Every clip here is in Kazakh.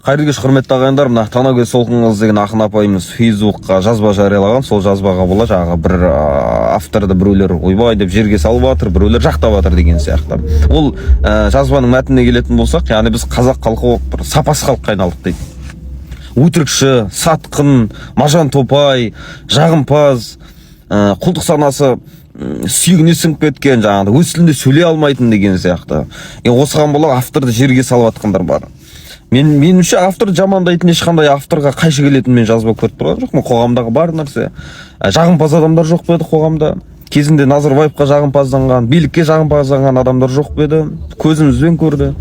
Қайырлы кеш, құрметті ағайындар! Мына Танагөз Толқынқызы деген ақын апайымыз Фейсбукқа жазба жариялаған. Сол жазбаға бола жаңағы бір авторды біреулер ойбай деп жерге салып жатыр, біреулер жақтап жатыр деген сияқты. Ол жазбаның мәтініне келетін болсақ, яғни біз қазақ халқы болып бір сапасыз халыққа айналдық дейді. Өтірікші, сатқын, мажан топай, жағымпаз, құлдық санасы сүйегіне сіңіп кеткен, жаңағыдай өз тілінде сөйлей алмайтын деген сияқты. И осыған бола авторды жерге салып жатқандар бар. Меніңше, авторды жамандайтын, ешқандай авторға қайшы келетін мен жазба көріп тұрған жоқпын. Қоғамдағы бар нәрсе. Жағымпаз адамдар жоқ па еді қоғамда? Кезінде Назарбаевқа жағымпазданған, билікке жағымпазданған адамдар жоқ па еді? Көзімізбен көрді.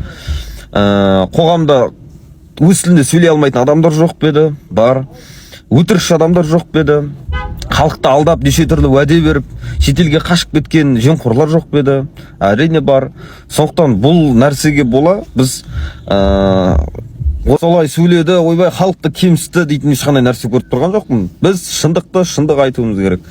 Қоғамда өз тілінде сөйлей алмайтын адамдар жоқ па еді? Бар. Өтірікші адамдар жоқ па еді? Халықты алдап, неше түрлі уәде беріп, шетелге қашып кеткен жемқорлар жоқ па еді? Әрине, бар. Сондықтан бұл нәрсеге бола біз осылай сөйледі, ойбай, халықты кемсітті дейтін ешқандай нәрсе көріп тұрған жоқпын. Біз шындықты шындық айтуымыз керек.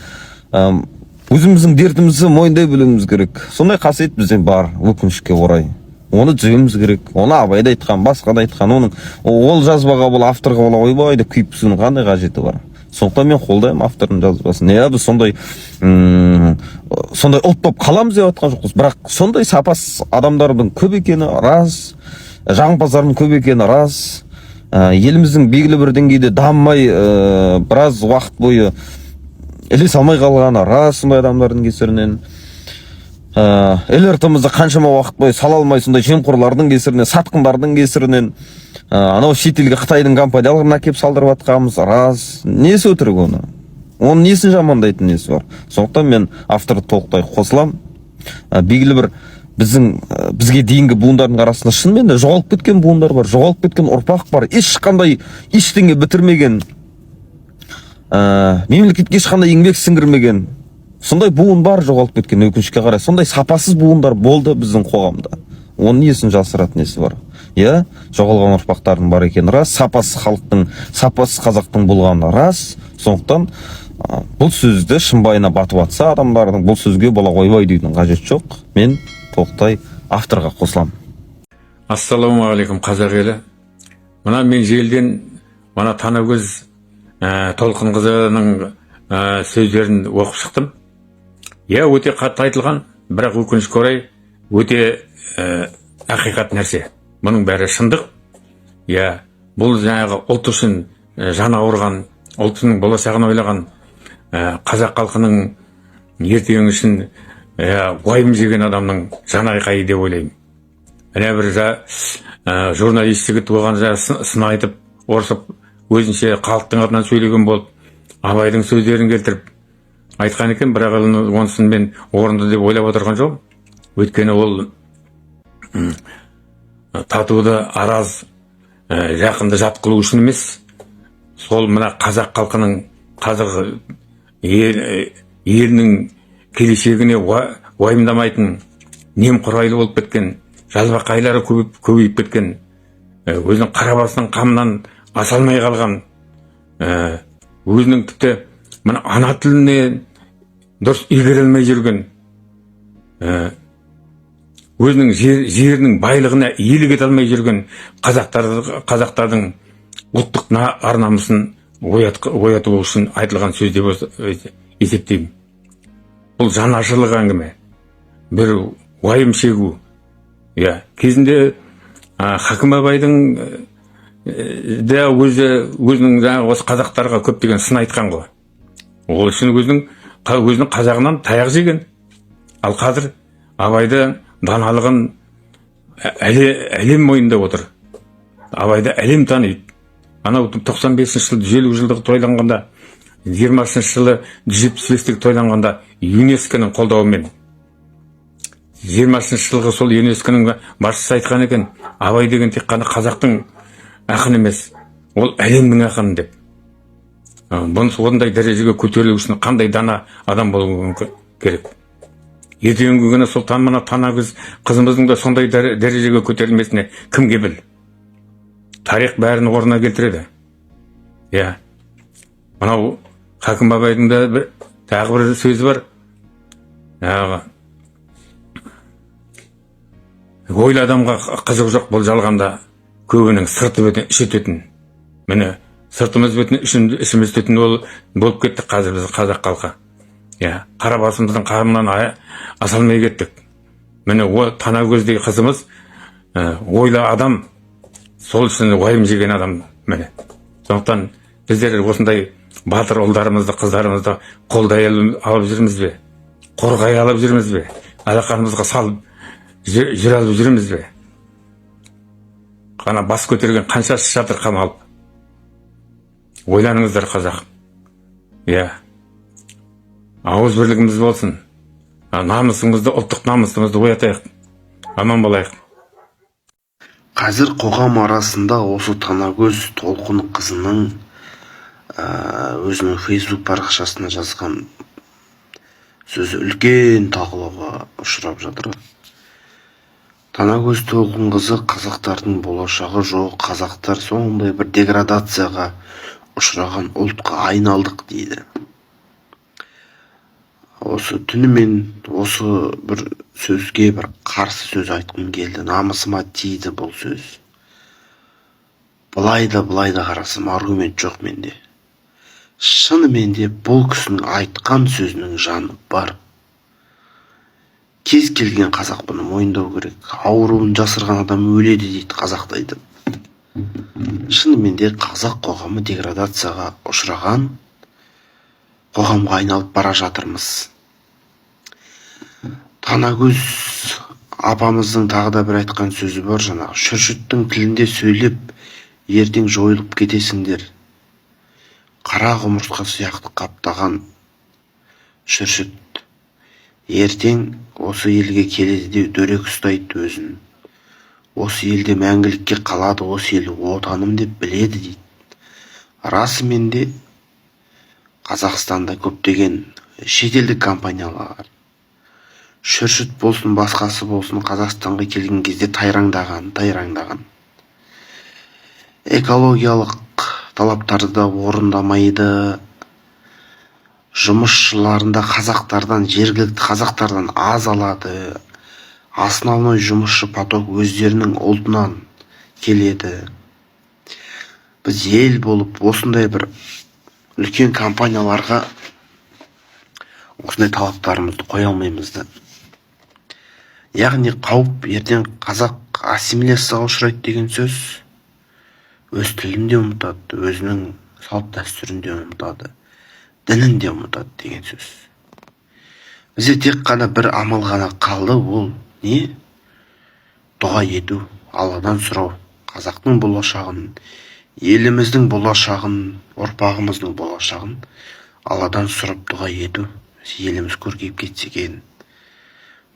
Өзіміздің дертімізді мойындай білуіміз керек. Сондай қасиет бізде бар, өкінішке орай. Оны түзеуіміз керек. Оны Абай да айтқан, басқа да айтқан. Оның ол жазбаға бола, авторға бола ойбай деп күйіп пісудің қандай қажеті бар? Сондықтан мен қолдаймын автордың жазбасын. Иә, біз сондай ұлт болып қаламыз деп жатқан жоқпыз, бірақ сондай сапасыз адамдардың көп екені рас, жағымпаздардың көп екені рас. Еліміздің белгілі бір деңгейде дамымай, біраз уақыт бойы ілесе алмай қалғаны рас сондай адамдардың кесірінен. ЛРТ-мызды қаншама уақыт бойы сала алмай, сондай жемқорлардың кесірінен, сатқындардың кесірінен, анау шетелге Қытайдың компанияларын әкеліп салдырып жатқанымыз рас. Несі өтірік оны? Оның несін жамандайтын несі бар? Сондықтан мен авторды толықтай қосыламын. Белгілі бір біздің бізге дейінгі буындардың арасында шынымен де жоғалып кеткен буындар бар, жоғалып кеткен ұрпақ бар, ешқандай ештеңе бітірмеген, мемлекетке ешқандай еңбек сіңірмеген сондай буын бар жоғалып кеткен. Өкінішке қарай, сондай сапасыз буындар болды біздің қоғамда. Оның несін жасыратын несі бар? Иә, жоғалған ұрпақтардың бар екені рас, сапасыз халықтың, сапасыз қазақтың болғаны рас. Сондықтан бұл сөзді шымбайына батып атса адамдардың, бұл сөзге бола қойбай деудің қажеті жоқ. Мен толықтай авторға қосыламын. Ассалаумағалейкум, қазақ елі! Мына мен желіден мына Танагөз Толқынқызының сөздерін оқып шықтым. Иә, өте қатты айтылған, бірақ өкінішке орай, өте ақиқат нәрсе. Бұның бәрі шындық. Иә, бұл жаңағы ұлт үшін жаны ауырған, ұлтының болашағын ойлаған, қазақ халқының ертеңі үшін, иә, уайым жеген адамның жан айқайы деп ойлаймын. Міне, бір журналист жігіт оған сын айтып, ұрсып, өзінше халықтың атынан сөйлеген болып, Абайдың сөздерін келтіріп айтқан екен. Бірақ онысын мен орынды деп ойлап отырған жоқпын. Өйткені ол татуды араз, жақынды жат қылу үшін емес, сол мына қазақ халқының қазақ елінің келешегіне уайымдамайтын, немқұрайлы болып кеткен, жалбақайлары көбейіп кеткен, өзінің қара басының қамынан аса алмай қалған, өзінің тіпті мына ана тіліне дұрыс игере алмай жүрген, өзінің жерінің байлығына иелік ете алмай жүрген қазақтардың ұлттық ар намысын ояту үшін айтылған сөз деп есептеймін. Бұл жанашырлық әңгіме, бір уайым шегу. Иә, кезінде Хакім Абайдың да өзі өзінің жаңағы осы қазақтарға көптеген сын айтқан ғой. Ол үшін өзінің қазағынан таяқ жеген. Ал қазір Абайды даналығын әлем мойындап отыр, Абайды әлем таниды. Анау 95-жылы 150 жылдығы тойланғанда, 20-жылы 175-тігі тойланғанда, ЮНЕСКО-ның қолдауымен, 20-жылғы сол ЮНЕСКО-ның басшысы айтқан екен: «Абай деген тек қана қазақтың ақыны емес, ол әлемнің ақыны», – деп. Бұны ондай дәрежеге көтерілу үшін қандай дана адам болу керек? Ертеңгі күні сол мына Танагөз қызымыздың да сондай дәрежеге көтерілмесіне кім кепіл? Тарих бәрін орнына келтіреді. Иә, мынау Хакім Абайдың да тағы бір сөзі бар жаңағы: «Ойлы адамға қызық жоқ бұл жалғанда, Көбінің сырты бөтен, іші түтін. Міне, сыртымыз бөтен, ішіміз түтін ол болып кеттік қазір біз, қазақ халқы. Иә, қара басымыздың қамынан аса алмай кеттік. Міне, о Танакөздей қызымыз, ойлы адам, сол үшін уайым жеген адам. Міне, сондықтан біздер осындай батыр ұлдарымызды, қыздарымызды қолдай алып жүрміз бе, қорғай алып жүрміз бе, алақанымызға салып жүре алып жүрміз бе? Қана бас көтерген қаншасы жатыр қамалып? Ойланыңыздар, қазақ. Иә, ауыз бірлігіміз болсын. Намысымызды, ұлттық намысымызды оятайық. Аман болайық. Қазір қоғам арасында осы Танагөз Толқын қызының өзінің Фейсбук парақшасына жазған сөзі үлкен талқылауға ұшырап жатыр. Танагөз Толқын қызы «Қазақтардың болашағы жоқ, қазақтар сондай бір деградацияға ұшыраған ұлтқа айналдық» дейді. Осы түнімен осы бір сөзге бір қарсы сөз айтқым келді. Намысыма тиді бұл сөз. Былай да, былай да қарасам, аргумент жоқ менде. Шынымен де, бұл кісінің айтқан сөзінің жаны бар. Кез келген қазақ бұны мойындау керек. «Ауруын жасырған адам өледі» дейді қазақта айтып. Шынымен де, қазақ қоғамы деградацияға ұшыраған қоғамға айналып бара жатырмыз. Танагөз апамыздың тағы да бір айтқан сөзі бар, жаңағы шүршіттің тілінде сөйлеп, ертең жойылып кетесіңдер, қара құмырсқа сияқты қаптаған шүршіт ертең осы елге келеді де, дөрекі ұстайды өзін, осы елде мәңгілікке қалады, осы ел отаным деп біледі дейді. Расымен де, Қазақстанда көптеген шетелдік компаниялар, шүршіт болсын, басқасы болсын, Қазақстанға келген кезде тайраңдаған, тайраңдаған, экологиялық талаптарды да орындамайды, жұмысшыларын да қазақтардан, жергілікті қазақтардан аз алады, основной жұмысшы поток өздерінің ұлтынан келеді. Біз ел болып осындай бір үлкен компанияларға осындай талаптарымызды қоя алмаймыз да. Яғни қауіп, ертең қазақ ассимиляцияға ұшырайды деген сөз. Өз тілін де ұмытады, өзінің салт дәстүрін де ұмытады, дінін де ұмытады деген сөз. Бізде тек қана бір амал ғана қалды. Ол не? Дұға ету, Алладан сұрау қазақтың болашағын, еліміздің болашағын, ұрпағымыздың болашағын. Алладан сұрап, дұға ету, еліміз көркейіп кетсе екен,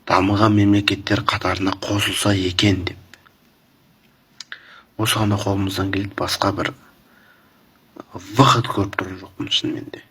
дамыған мемлекеттер қатарына қосылса екен деп. Осы ғана қолымыздан келеді, басқа бір выход көріп тұрған жоқпын шынымен де.